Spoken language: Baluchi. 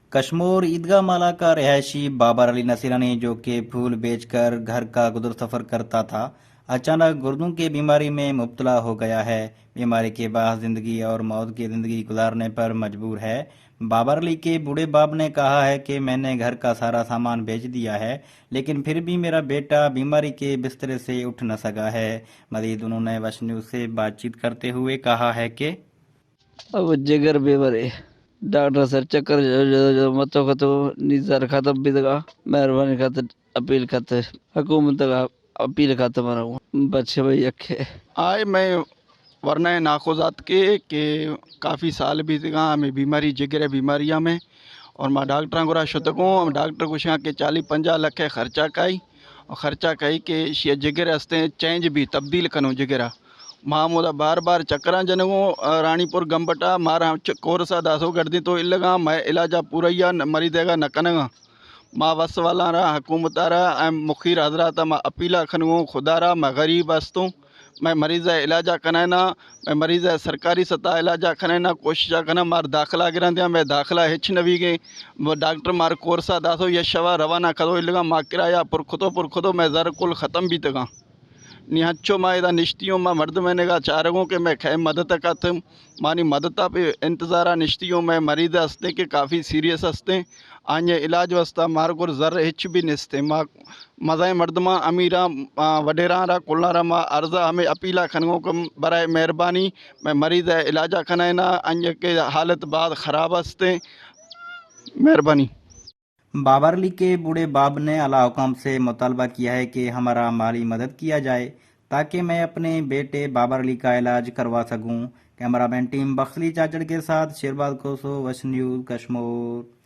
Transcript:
کشمور عیدگاہ مالا کا رہائشی بابر علی نصیرانی، جو کہ پھول بیچ کر گھر کا گزر سفر کرتا تھا، اچانک گردوں کے بیماری میں مبتلا ہو گیا ہے۔ بیماری کے باعث زندگی اور موت کی زندگی گزارنے پر مجبور ہے۔ بابر علی کے بوڑھے باپ نے کہا ہے کہ میں نے گھر کا سارا سامان بیچ دیا ہے، لیکن پھر بھی میرا بیٹا بیماری کے بسترے سے اٹھ نہ سکا ہے۔ مزید انہوں نے وش نیوز سے بات چیت کرتے ہوئے کہا ہے کہ اب جگر بے برے، ڈاکٹر سر چکر جو، جو، جو متو کتو، نی زر ختم بیتگا۔ مہربانی خاطر اپیل کت، حکومت کا اپیل کت مرا بچے بھائی اکھے۔ آئے میں ورنہ ناخوز آتکے کہ کافی سال بیتگا ہمیں بیماری، جگر بیماریاں میں، اور ما ڈاکٹراں گورا شتگوں، ہم ڈاکٹر گوشاں کہ چالیس پنجاہ لکھ ہے خرچہ کائی، اور خرچہ کائی کہ شیا جگر ہستے چینج بھی، تبدیل کنو جگرا۔ ما ہمودا بار بار چکراں جنگوں، آ، رانی پور گمبٹا مارا چ-، کورسا داسو گردیں تو الگاں، مئے علاجا پوریا ن-، مریضے گا نہ کنگاں۔ ما وس والاں را، حکومت را، اے مخیر حضرات ما اپیلا کنگوں، خدا را، ما غریب استوں، مئے مریضا علاجا کنائنا، مئے مریضا سرکاری سطح علاجا کنائنا، کوششا کنا، مار داخلہ گران دیاں، مئے داخلہ ہچ نویگیں۔ ڈاکٹر مار کورسا داسو، یہ شوا روانہ کدو الگاں، ما کرایہ پر کھتو پر کھتو، مئے زر کل ختم بیتگاں۔ نی ہنچو ما ادا نشتی ہوں، ما مردم نگا چارگوں کہ مئے کھے مدد کت، مانی مدد پہ انتظارا نشتی ہوں۔ مئے مریض ہستے کہ کافی سیریس ہستے، آنی علاج واسطہ مار گور زر ہچ بھی نستے۔ ما مزائیں مردماں، امیراں، آ، وڈیراں را، کلاں را ما عرض ہمیں اپیلا کنگوں کہ برائے مہربانی مئے مریض علاجا کنائنا، آنی کہ حالت بعد خراب ہستے۔ مہربانی۔ بابر علی کے بوڑھے باپ نے اعلی حکام سے مطالبہ کیا ہے کہ ہمارا مالی مدد کیا جائے تاکہ میں اپنے بیٹے بابر علی کا علاج کروا سکوں۔ کیمرہ مین ٹیم بخش علی چاچڑ کے ساتھ شیرباز کھوسو، وش نیوز کشمور۔